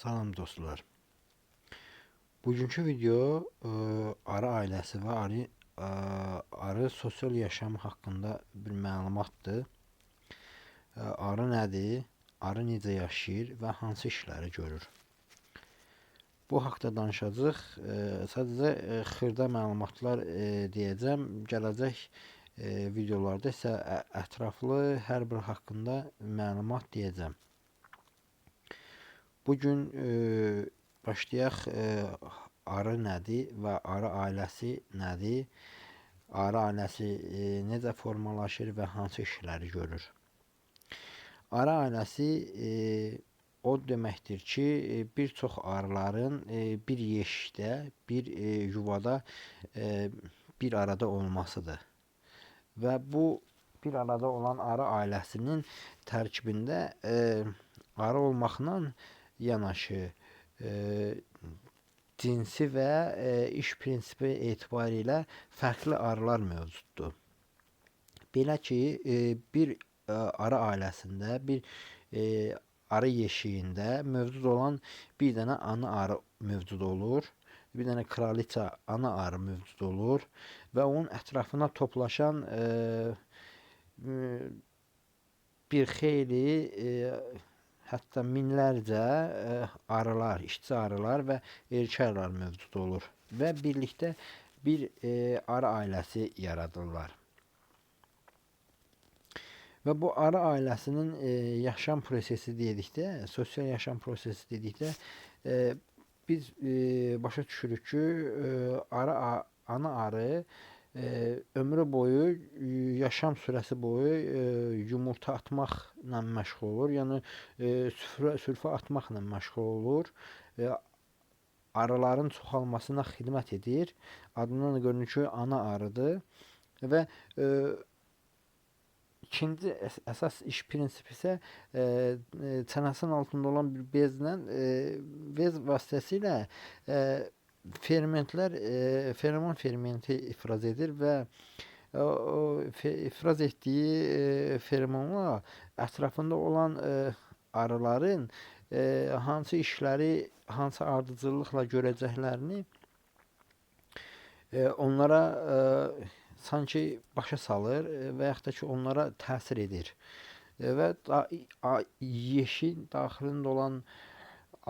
Salam dostlar. Bugünkü video arı ailəsi və arı sosial yaşamı haqqında bir məlumatdır. Arı nədir? Arı necə yaşayır və hansı işləri görür? Bu haqda danışacağıq. Sadəcə xırda məlumatlar deyəcəm. Gələcək videolarda isə ətraflı hər bir haqqında məlumat deyəcəm. Bugün başlayaq, arı nədir və arı ailəsi nədir? Arı ailəsi necə formalaşır və hansı işləri görür? Arı ailəsi o deməkdir ki, bir çox arıların bir yeşikdə, bir yuvada bir arada olmasıdır. Və bu bir arada olan arı ailəsinin tərkibində arı olmaqla yanaşı cinsi və iş prinsipi etibarilə fərqli arılar mövcuddur. Belə ki, bir arı ailəsində, bir arı yeşiyində mövcud olan bir dənə ana arı mövcud olur. Bir dənə kraliça ana arı mövcud olur və onun ətrafına toplaşan bir xeyli, hətta minlərcə arılar, işçi arılar və erkək arılar mövcud olur və birlikdə bir arı ailəsi yaradırlar. Və bu arı ailəsinin yaşam prosesi dedikdə, sosial yaşam prosesi dedikdə biz başa düşürük ki, ana arı ömrü boyu, yaşam sürəsi boyu yumurta atmaqla məşğul olur. Yəni sürfə atmaqla məşğul olur. Arıların çoxalmasına xidmət edir. Adından da görünür ki, ana arıdır. Və ikinci əsas iş prinsipi isə çənəsinin altında olan bir bezlə, bez vasitəsilə fermentlər, feromon fermenti ifraz edir və o ifraz etdiyi feromonla ətrafında olan arıların hansı işləri, hansı ardıcıllıqla görəcəklərini onlara sanki başa salır və yaxud da ki, onlara təsir edir. Və yeşin daxilində olan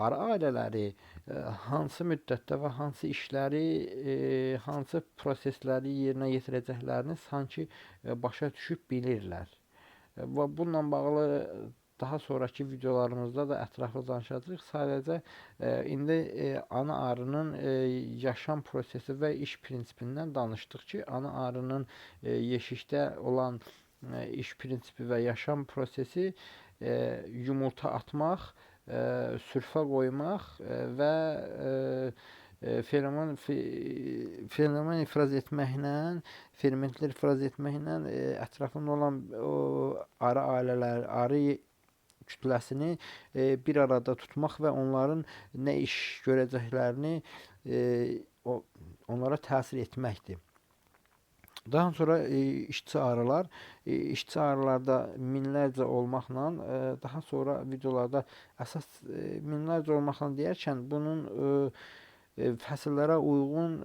arı ailələri hansı müddətdə və hansı işləri, hansı prosesləri yerinə yetirəcəklərini sanki başa düşüb bilirlər. Və bununla bağlı daha sonrakı videolarımızda da ətraflı danışacağıq. Sadəcə indi ana arının yaşam prosesi və iş prinsipindən danışdıq ki, ana arının yeşikdə olan iş prinsipi və yaşam prosesi yumurta atmaq, sürfə qoymaq və feromon ifraz etməklə, fermentlər ifraz etməklə ətrafında olan o arı ailələr, arı kütləsini bir arada tutmaq və onların nə iş görəcəklərini onlara təsir etməkdir. Daha sonra işçi arılar, işçi arılarda minlərcə olmaqla, daha sonra videolarda əsas minlərcə olmaqla deyərkən bunun fəsillərə uyğun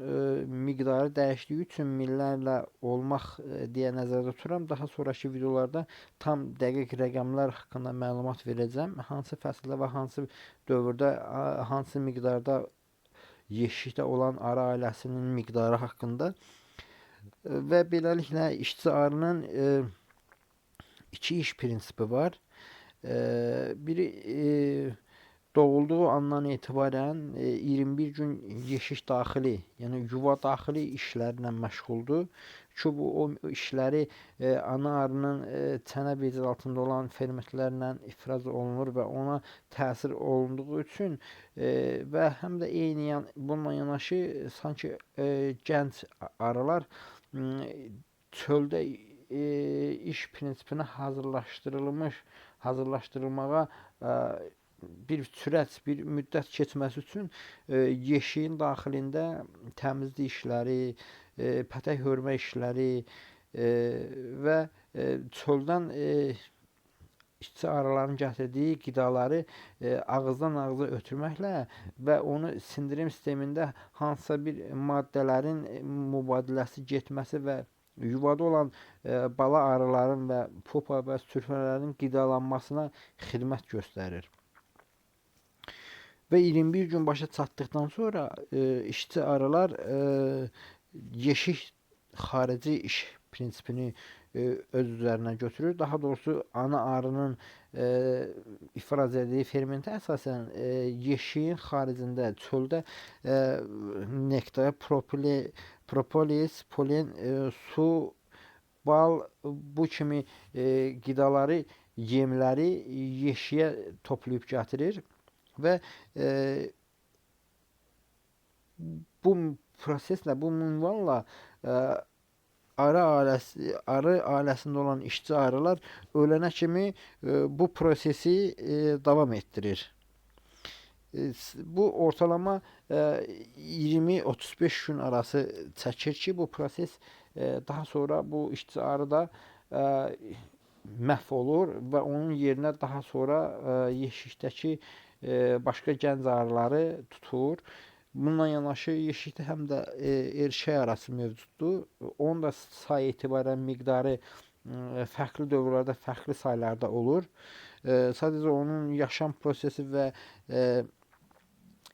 miqdarı dəyişdiyi üçün minlərlə olmaq deyə nəzərdə tuturam. Daha sonraki videolarda tam dəqiq rəqəmlər haqqında məlumat verəcəm. Hansı fəsildə və hansı dövrdə, hansı miqdarda yeşikdə olan arı ailəsinin miqdarı haqqında. Və beləliklə işçi arının iki iş prinsipi var. Biri doğulduğu andan etibarən 21 gün yeşik daxili, yəni yuva daxili işlərlə məşğuldur ki, bu o işləri ana arının çənə bezi altında olan fermentlərlə ifraz olunur və ona təsir olunduğu üçün və həm də eyni bununla yanaşı sanki gənc arılar çöldə iş prinsipinə hazırlaşdırılmağa bir sürət, bir müddət keçməsi üçün yeşiyin daxilində təmizlik işləri, pətək hörmə işləri və çöldən işçi arıların gətirdiyi qidaları ağızdan ağıza ötürməklə və onu sindirim sistemində hansısa bir maddələrin mübadiləsi getməsi və yuvada olan bala arıların və pupa və sürfələrin qidalanmasına xidmət göstərir. Və 21 gün başa çatdıqdan sonra işçi arılar yeşik xarici iş prinsipini öz üzərinə götürür. Daha doğrusu ana arının ifraz etdiyi fermentə əsasən yeşiyin xaricində, çöldə nektar, propolis, polen, su, bal bu kimi qidaları, yemləri yeşiyə toplayıb gətirir və bu proseslə, bu minvalla arı ailəsində olan işçi arılar ölənə kimi bu prosesi davam etdirir. Bu ortalama 20-35 gün arası çəkir ki, bu proses daha sonra bu işçi arı da məhv olur və onun yerinə daha sonra yeşikdəki başqa gənc arıları tutur. Bununla yanaşı yeşikdə həm də erkək arası mövcuddur. Onun da say etibarən miqdarı fərqli dövrlərdə, fərqli saylarda olur. Sadəcə onun yaşam prosesi və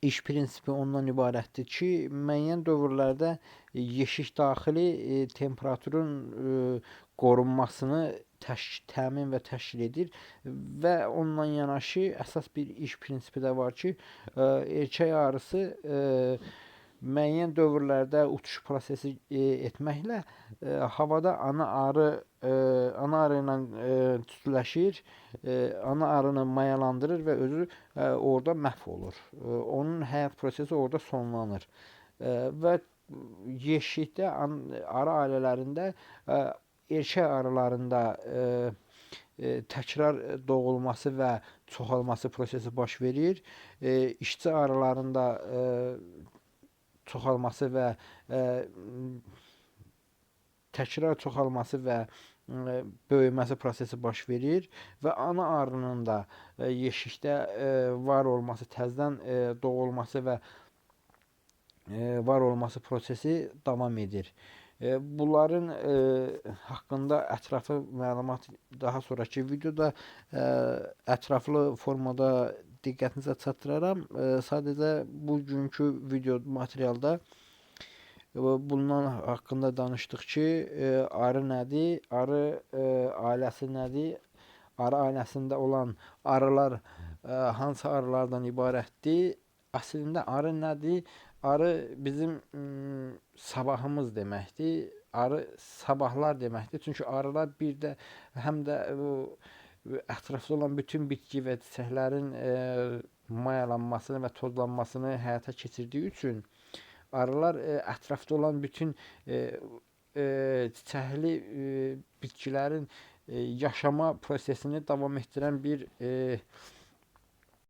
iş prinsipi ondan ibarətdir ki, müəyyən dövrlərdə yeşik daxili temperaturun qorunmasını təmin və təşkil edir və onunla yanaşı əsas bir iş prinsipi də var ki, erkək arısı müəyyən dövrlərdə uçuş prosesi etməklə havada ana arı ilə cütləşir, ana arını mayalandırır və özü orada məhv olur. Onun həyat prosesi orada sonlanır və yeşikdə arı ailələrində erkək arılarında təkrar doğulması və çoxalması prosesi baş verir. İşçi arılarında çoxalması və təkrar çoxalması və böyüməsi prosesi baş verir və ana arının da yeşikdə var olması, təzədən doğulması və var olması prosesi davam edir. Bunların haqqında ətraflı məlumat daha sonrakı videoda ətraflı formada diqqətinizə çatdıraram. Sadəcə bugünkü video materialda bundan haqqında danışdıq ki, arı nədir, arı ailəsi nədir, arı ailəsində olan arılar hansı arılardan ibarətdir, əslində arı nədir? Arı bizim sabahımız deməkdir, arı sabahlar deməkdir. Çünki arılar bir də həm də ətrafda olan bütün bitki və çiçəklərin mayalanmasını və tozlanmasını həyata keçirdiyi üçün arılar ətrafda olan bütün çiçəkli bitkilərin yaşama prosesini davam etdirən bir